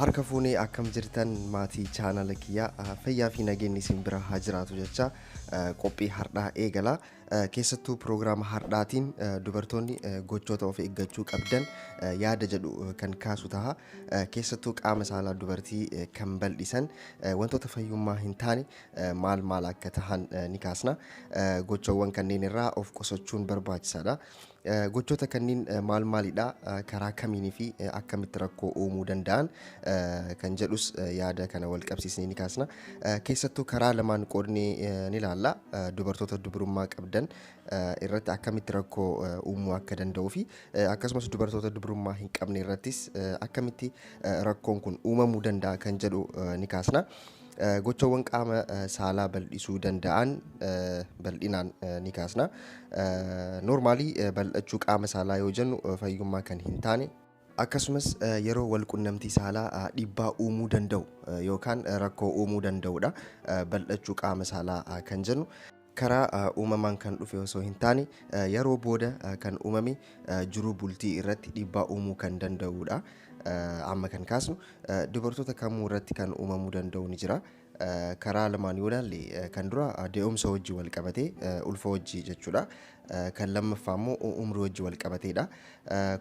Harka fuunee, akkam jirtan maatii chaanala kiyyaa? Fayyaa fi nageenyi isin bira haa jiraatu jecha qophii hardhaa eegala. Keessattuu piroogiraama hardhaatiin dubartoonni gochoota of eeggachuu qabdan yaada jedhu kan kaasu taha. Keessattuu qaama saalaa dubartii kan bal'isan wantoota fayyummaa hin taane maal maal akka tahan ni kaasna. Gochoowwan kanneen irraa of qusachuun barbaachisaadha. Gochoota kanneen maal maalidha, karaa kamiinii fi akkamitti rakkoo uumuu danda'an kan jedhus yaada kana wal qabsiisnee ni kaasna. Keessattuu karaa lamaan qoodnee ni ilaalla. Dubartoota dubrummaa qabdan irratti akkamitti rakkoo uumuu akka danda'uu fi akkasumas dubartoota dubrummaa hin qabne irrattis akkamitti rakkoon kun uumamuu danda'a kan jedhu ni kaasna. Gochawwan qaama saalaa bal'isuu danda'an bal'inaan ni kaasna. Normally bal'achuu qaama saalaa yoo jennu fayyummaa kan hin taane, akkasumas yeroo wal qunnamtii saalaa dhiibbaa uumuu danda'u yookaan rakkoo uumuu danda'udha. Bal'achuu qaama saalaa kan jennu karaa uumamaan kan dhufe osoo hin taane, yeroo booda kan uumame, jiruu bultii irratti dhiibbaa uumuu kan danda'udha. Amma kan kaasnu dubartoota kamuu irratti kan uumamuu danda'u ni jira. Karaa lamaan yoo ilaalle, kan dura de'umsa wajjin wal qabatee, ulfa wajjii jechuudha. Kan lammaffaa immoo umrii wajjin wal qabateedha.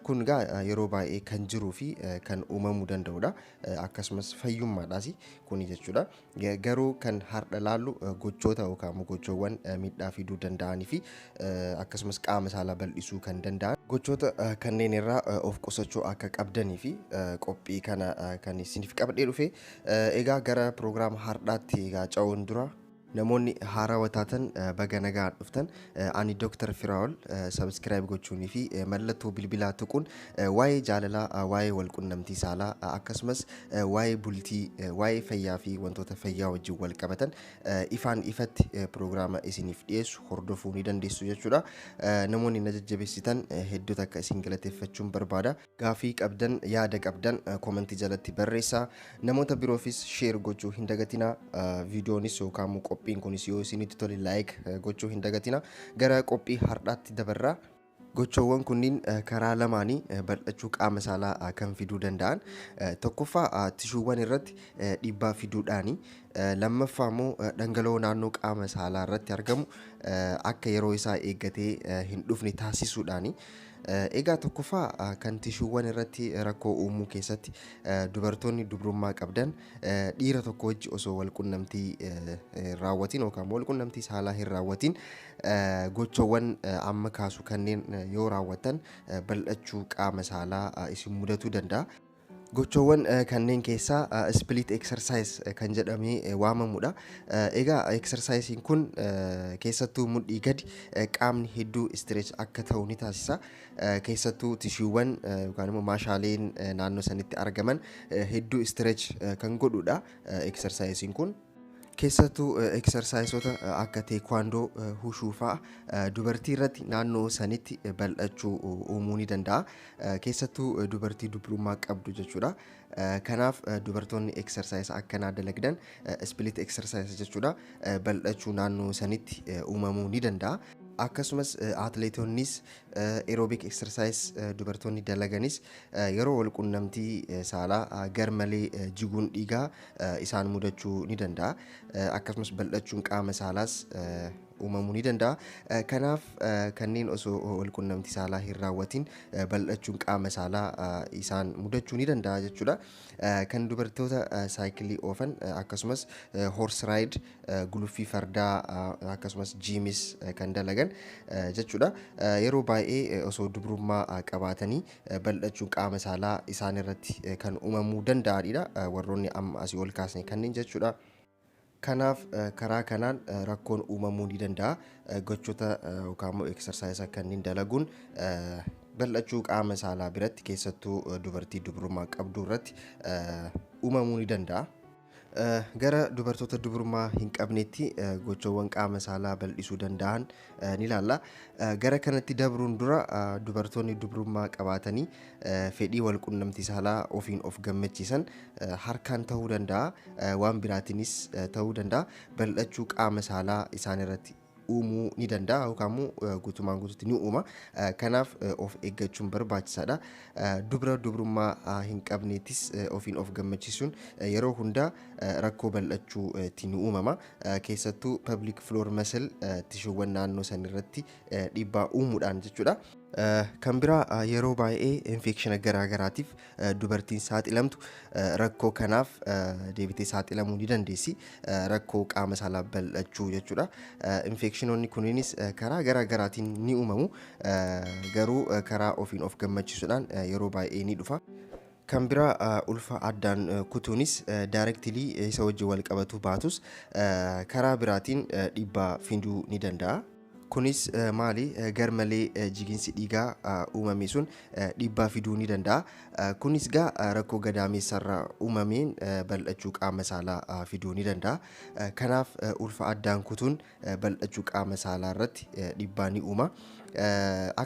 Kun egaa yeroo baay'ee kan jiruu fi kan uumamuu danda'udha. Akkasumas fayyummaadhaas kuni jechuudha. Garuu kan har'a laallu gochoota yookaan gochoowwan miidhaa fiduu danda'anii fi akkasumas qaama saalaa bal'isuu kan danda'an, gochoota kanneen irraa of qusachuu akka qabdanii fi qophii kana kan isiniif qabadhee dhufe. Egaa gara piroogiraama har'aatti egaa ce'uun dura, namoonni haarawaa taatan baga nagaa dhuftan. Ani Dr. Firaa'ol. Subscribe gochuunii fi mallattoo bilbilaa tuquun waa'ee jaalalaa, waa'ee walqunnamtii saalaa, akkasumas waa'ee bultii, waa'ee fayyaa fi wantoota fayyaa wajjin wal qabatan ifaan ifatti piroogiraama isiniif dhiyeessu hordofuu ni dandeessu jechuudha. Namoonni na jajjabeessitan hedduutu akka isin galateeffachuun barbaada. Gaafii qabdan, yaada qabdan koomentii jalatti barreessaa. Namoota biroofis share gochuu hin dagatinaa. Viidiyoonis yookaan immoo qophiin kunis yoo isinitti tole like gochuu hin dagatinaa. Gara qophii har'aatti dabarraa. Gochoowwan kunniin karaa lamaanii bal'achuu qaama saalaa kan fiduu danda'an. Tokkoffaa, tishuuwwan irratti dhiibbaa fiduudhaani. Lammaffaa immoo dhangala'oo naannoo qaama saalaa irratti argamu akka yeroo isaa eeggatee hin dhufne taasisuudhaani. Egaa tokkoffaa, kan tishuuwwan irratti rakkoo uumuu keessatti, dubartoonni dubrummaa qabdan dhiira tokko wajji osoo wal qunnamtii raawwatiin yookaan wal qunnamtii saalaa hin raawwatiin gochoowwan amma kaasu kanneen yoo raawwatan bal'achuu qaama saalaa isin mudatuu danda'a. Gochoowwan kanneen keessaa split exercise kan jedhamee waamamudha. Egaa exerciseiin kun keessattuu mudhii gadi qaamni hedduu stretch akka ta'u ni taasisa. Keessattuu tishuuwwan yookaan immoo maashaaleen naannoo sanitti argaman hedduu stretch kan godhudha exerciseiin kun. Keessattuu exerciseota akka teekwaandoo, hushuu fa'a dubartii irratti naannoo sanitti bal'achuu uumuu ni danda'a. Keessattuu dubartii dubrummaa qabdu jechuudha. Kanaaf dubartoonni exercise akkanaa dalagdan, split exercise jechuudha, bal'achuu naannoo sanitti uumamuu ni danda'a. Akkasumas atleetonnis aerobic exercise dubartoonni dalaganis yeroo wal qunnamtii saalaa garmalee jiguun dhiigaa isaan mudachuu ni danda'a. Akkasumas bal'achuun qaama saalaas uumamuu ni danda'a. Kanaaf kanneen osoo wal qunnamtii saalaa hin raawwatin bal'achuun qaama saalaa isaan mudachuu ni danda'a jechuudha. Kan dubartoota saayikilii oofan, akkasumas horse ride, guluffii fardaa, akkasumas gymis kan dalagan jechuudha. Yeroo baay'ee osoo dubrummaa qabaatanii bal'achuun qaama saalaa isaan irratti kan uumamuu danda'anidha. Warroonni amma asii ol kaasne kanneen jechuudha. Kanaaf karaa kanaan rakkoon uumamuu ni danda'a. Gochoota yookaan immoo exercise kanneen dalaguun bal'achuu qaama saalaa biratti, keessattuu dubartii dubrummaa qabdu irratti uumamuu ni danda'a. Gara dubartoota dubrummaa hin qabnetti gochoowwan qaama saalaa bal'isuu danda'an ni ilaalla. Gara kanatti dabruun dura, dubartoonni dubrummaa qabaatanii fedhii wal qunnamtii saalaa ofiin of gammachiisan, harkaan ta'uu danda'a, waan biraatiinis ta'uu danda'a, bal'achuu qaama saalaa isaan irratti uumuu ni danda'a yookaan immoo guutumaan guutuutti ni uuma. Kanaaf of eeggachuun barbaachisaadha. Dubra dubrummaa hin qabneettis ofiin of gammachiisuun yeroo hundaa rakkoo bal'achuu itti ni uumama. Keessattuu pelvic floor muscle tishuuwwan naannoo san irratti dhiibbaa uumuudhaan jechuudha. Kan biraa, yeroo baay'ee infection garaa garaatiif dubartiin saaxilamtu rakkoo kanaaf deebitee saaxilamuu ni dandeessi. Rakkoo qaama saalaa bal'achuu jechuudha. Infectionoonni kunniinis karaa garaa garaatiin ni uumamu. Garuu karaa ofiin of gammachiisuudhaan yeroo baay'ee ni dhufa. Kan biraa, ulfa addaan kutuunis directly isa wajjin wal qabatu baatus karaa biraatiin dhiibbaa fiduu ni danda'a. Kunis maali, garmalee jiginsi dhiigaa uumame sun dhiibbaa fiduu ni danda'a. Kunis gaa rakkoo gadaameessarraa uumameen bal'achuu qaama saalaa fiduu ni danda'a. Kanaaf ulfa addaan kutuun bal'achuu qaama saalaa irratti dhiibbaa ni uuma.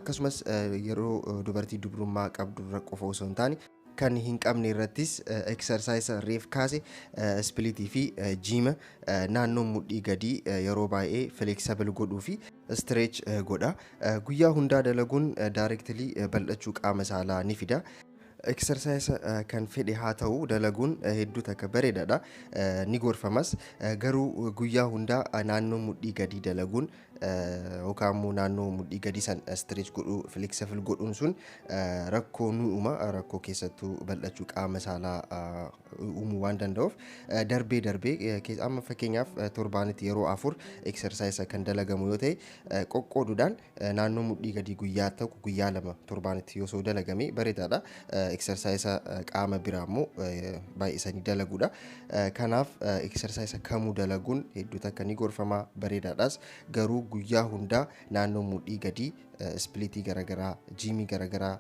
Akkasumas yeroo dubartii dubrummaa qabdu qofa osoo hin taane kan hin qabne irrattis exercise reef kaase, splitii fi gym, naannoo mudhii gadii yeroo baay'ee flexible godhuu fi stretch godha. Guyyaa hundaa dalaguun directly bal'achuu qaama saalaa ni fida. Exercise kan fedhe haa ta'u dalaguun hedduu takka bareedaadha. Ni gorfamas. Garuu guyyaa hundaa naannoo mudhii gadii dalaguun yookaan immoo naannoo mudhii gadii san stretch godhuu, flexible godhuun sun rakkoo nu uuma. Rakkoo keessattuu bal'achuu qaama saalaa uumuu waan danda'uuf darbee darbee, amma fakkeenyaaf torbaanitti yeroo 4 exercise kan dalagamu yoo ta'e, qoqqooduudhaan naannoo mudhii gadii guyyaa 1, guyyaa 2 torbaanitti yoo dalagame bareedaadha. Exercise qaama biraa immoo baay'isanii dalaguudha. Kanaaf exercise kamuu dalaguun hedduu takka ni gorfama, bareedaadhaas. Garuu guyyaa hundaa naannoo mudhii gadii splitii garaagaraa, gymii garaagaraa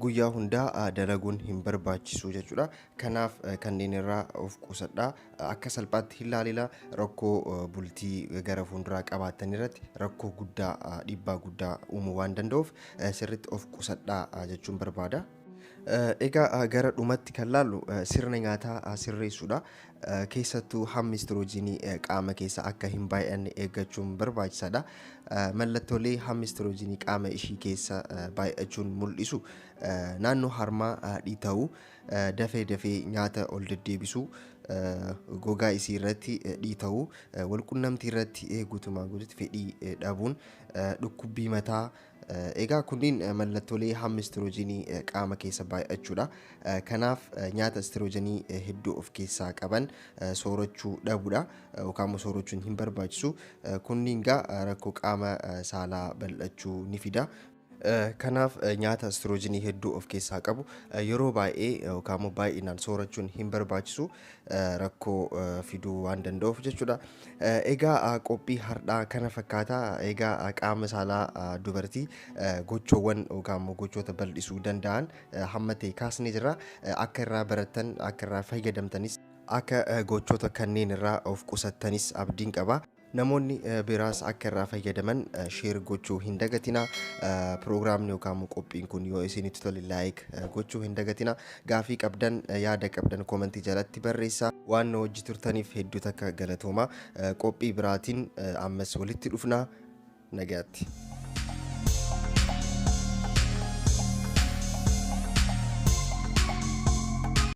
guyyaa hundaa dalaguun hin barbaachisu jechuudha. Kanaaf kanneen irraa of qusadhaa. Akka salphaatti hin laalina, rakkoo bultii gara fuulduraa qabaatan irratti rakkoo guddaa, dhiibbaa guddaa uumuu waan danda'uuf sirriitti of qusadhaa jechuun barbaada. Egaa gara dhumatti kan laallu sirna nyaataa sirreessuudha. Keessattuu hammi estrogenii qaama keessa akka hin baay'anne eeggachuun barbaachisaadha. Mallattoolee hammi estrogenii qaama ishii keessa baay'achuun mul'isu naannoo harmaa dhiita'uu, dafee dafee nyaata ol deddeebisuu, gogaa isii irratti dhiita'uu, walqunnamtii irratti guutumaan guututti fedhii dhabuun, dhukkubbii mataa. Egaa kunniin mallattoolee hammi estrogenii qaama keessa baay'achuudha. Kanaaf nyaata estrogenii hedduu of keessaa qaban soorachuu dhabuudha yookaan immoo soorachuun hin barbaachisu. Kunniin gaa rakkoo qaama saalaa bal'achuu ni fida. Kanaaf nyaata estrogenii hedduu of keessaa qabu yeroo baay'ee yookaan immoo baay'inaan soorachuun hin barbaachisu, rakkoo fiduu waan danda'uuf jechuudha. Egaa qophii har'aa kana fakkaata. Egaa qaama saalaa dubartii gochoowwan yookaan immoo gochoota bal'isuu danda'an hamma ta'e kaasnee jira. Akka irraa barattan, akka irraa fayyadamtanis, akka gochoota kanneen irraa of qusattanis abdiin qaba. Namoonni biraas akka irraa fayyadaman share gochuu hin dagatina. Piroogiraamni yookaan immoo qophiin kun yoo isinitti tole like gochuu hin dagatina. Gaafii qabdan, yaada qabdan commentii jalatti barreessaa. Waan nu hojii turtaniif hedduu takka galatooma. Qophii biraatiin ammas walitti dhufna. Nagaatti.